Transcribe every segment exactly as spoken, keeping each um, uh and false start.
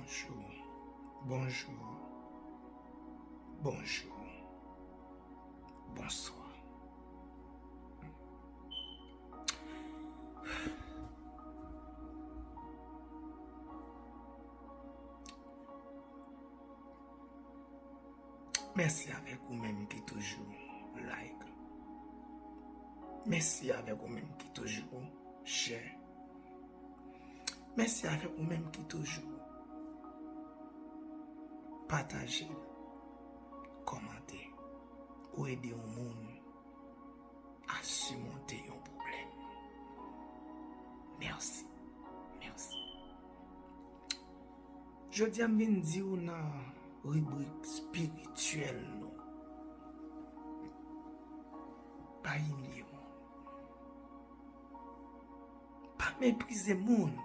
Jou. Bonjou. Bonjou. Bonswa. Mèsi avèk ou menm ki toujou like. Mèsi avèk ou menm ki toujou share. Mèsi avèk ou menm ki toujou pataje, kòmante. Ou ede yon moun a simonte yon pwoblèm. Mèsi. Mèsi. Jodi a m vin di w nan ribrik espirityèl nou, pa imilye moun. Pa meprize moun.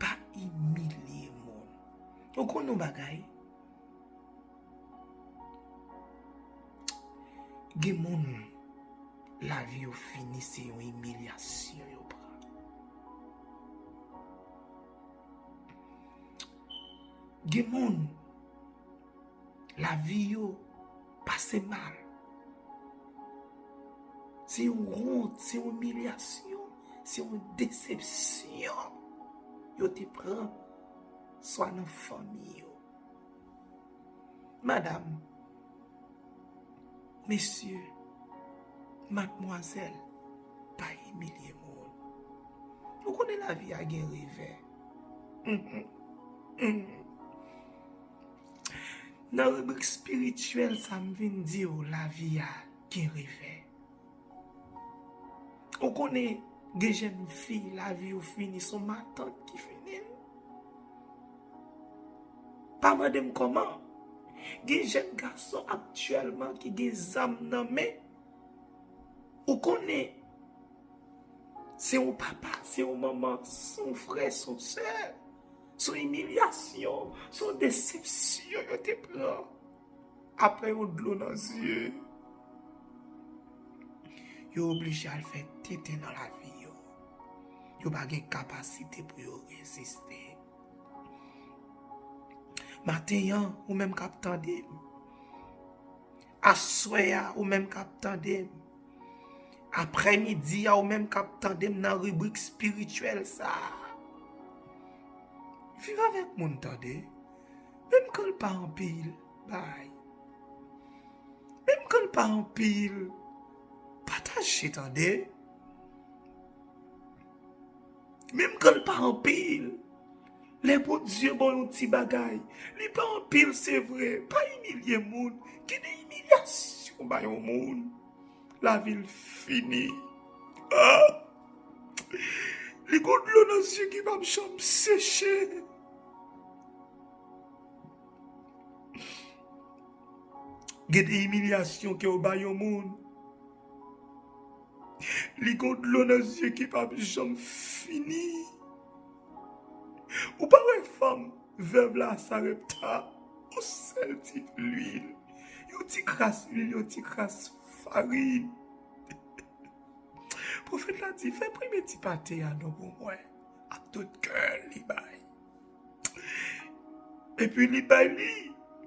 Pa imilye moun. Ou konn yon bagay? Gen moun, lavi yo fini, se yon imilyasyon yo pran. Gen moun, lavi yo pase mal. Se yon wont, se yon imilyasyon, se yon desepsyon yo te pran, swa nan fanmi yo. Madanm, mesye, madmwazèl, pa imilye moun. Ou konnen lavi a gen revè. Mhm. Mhm. Nan ribrik espirityèl sa, m vin di w, lavi a gen revè. Ou konnen, gen jèn fi, lavi yo fini, se yon matant ki fini l. Pa mande m kòman. Gen jèn gason aktyèlman ki gen zam nan men. Ou konnen, se yon papa, se yon manman, se yon frè, se yon sè, se yon imilyasyon, se yon desepsyon yo te pran. Apre yon dlo nan zye, yo oblije al fè tenten nan lavi yo. Yo pa gen kapasite pou yo reziste. Maten an, ou menm k ap tande m. Aswè a, ou menm k ap tande m. Aprèmidi a, ou menm k ap tande m nan ribrik espirityèl sa a. Viv avèk moun, tande. Menm kan l pa anpil, bay. Menm kan l pa anpil, pataje, tande. Menm kan l pa anpil, lè Bondye ba w yon ti bagay, li pa anpil, se vre. Pa imilye moun. Gen de imilyasyon ba yon moun, lavi l fini. Ah! Li gon dlo nan zye ki p ap janm seche. Gen de imilyasyon ke w ba yon moun, li gon dlo nan zye ki p ap janm fini. Ou pa wè fanm vèv la, Sarepta, yon sèl ti lwil, yon ti kras lwil, yon ti kras farin. Pwofèt la di, fè premye ti pate a non pou mwen. Ak tout kè l, li bay. Epi li bay li,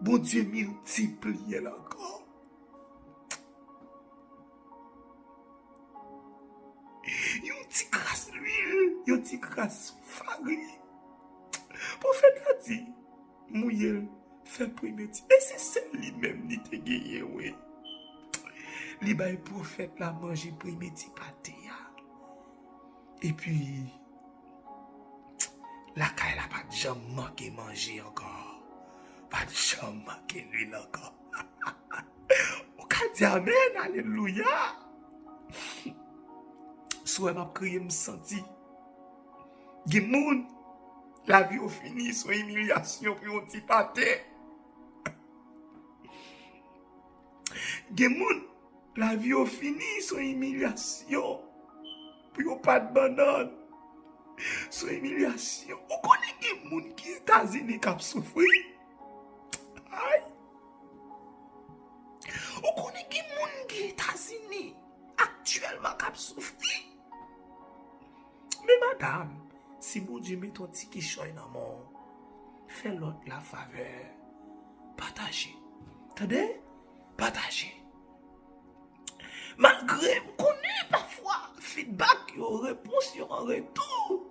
Bondye miltipliye l ankò. Yon ti kras lwil, yon ti kras farin. Pwofèt la di, mouye l, fè premye ti. E se sèl li menm li te genyen, wi. Li bay pwofèt la manje premye ti pate a. Epi, lakay la pa t janm manke manje ankò. Pa t janm manke lwil ankò. Ou ka di amèn, alelouya. Si w wè m ap kriye, m santi. Gen moun, lavi yo fini, se yon imilyasyon pou yon ti pate. Gen moun, lavi yo fini, se yon imilyasyon pou yon pat bannann. Se yon imilyasyon. Ou konnen gen moun ki Etazini k ap soufri? Ay! Ou konnen gen moun ki Etazini aktyèlman k ap soufri? Men madanm, Si Bondye mete yon ti kichòy nan men w, fè lòt la favè. Pataje. Tande? Pataje. Malgre m konnen pafwa feedback yo, repons yo an retou,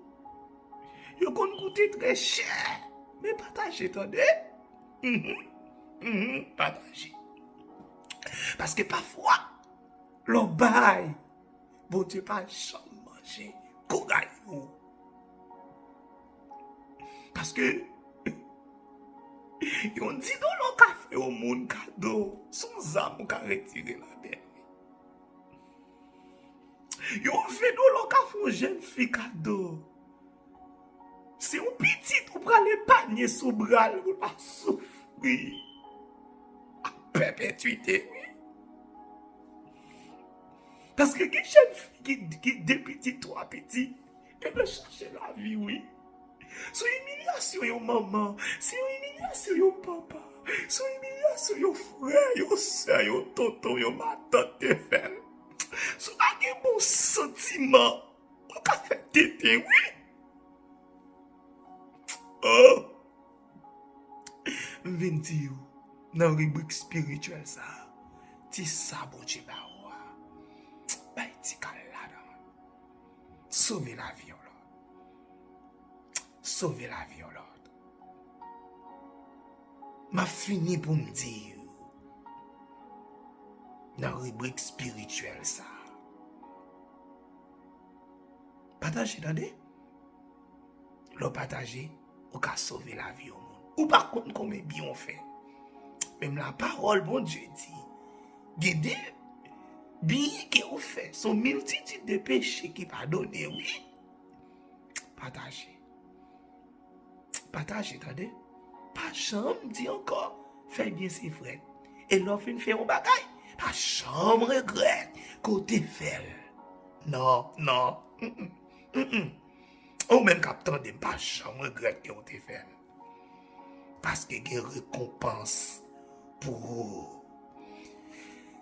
yo konn koute trè chè. Men pataje, tande? Mhm. Mhm. Pataje. Paske pafwa, lè w bay, Bondye pa janm manje koray ou. Paske yon ti dola w ka fè yon moun kado, se yon zam ou ka retire nan men l. Yon ven dola w ka fè yon jèn fi kado, se yon pitit ou pral epanye sou bra l pou l pa soufri a pèpetwite, wi. Paske gen jèn fi ki, ki de pitit, twa pitit, e yo chache lavi, wi. Se yon imilyasyon yon manman, se yon imilyasyon yon papa, se yon imilyasyon yon frè, yon sè, yon tonton, yon matant te fè l. Si w pa gen bon santiman, ou ka fè tenten, wi. Oh! M vin di w, nan ribrik espirityèl sa a, ti sa Bondye ba ou a, bay ti kal ladan l. Sove lavi yon lòt. Sove lavi yon lòt. M ap fini pou m di w, nan ribrik espirityèl sa a, pataje, tande? Lè w pataje, ou ka sove lavi yon moun. Ou pa konn konbyen byen w fè. Menm lapawòl Bondye di, gen de byen ke ou fè, se yon miltitid de peche ki padone, wi. Pataje. Pataje, tande. Pa janm di ankò, fè byen se frèt. E lè w fin fè yon bagay, pa janm regrèt ke w te fè l. Non, non. Mm-mm. Mm-mm. Ou menm k ap tande m, pa janm regrèt ke w te fè l. Paske gen rekonpans pou ou.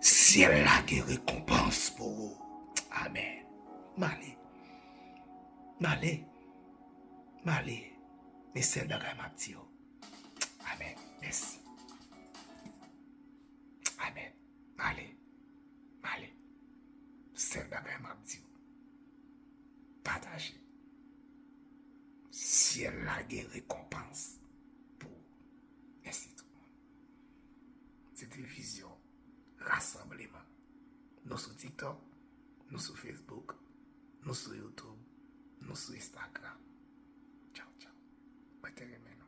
Syèl la gen rekonpans pou ou. Amèn. M ale. M ale. M ale. Men sèl bagay m ap di w. Amèn. Mèsi. Amèn. M ale. M ale. Sèl bagay m ap di w. Pataje. Syèl la gen rekonpans pou ou. Mèsi tout moun. Se te vizyon rasanbleman. Nou sou TikTok, nou sou Facebook, nou sou YouTube, nou sou Instagram. Tchaw, tchaw. Mwen te renmen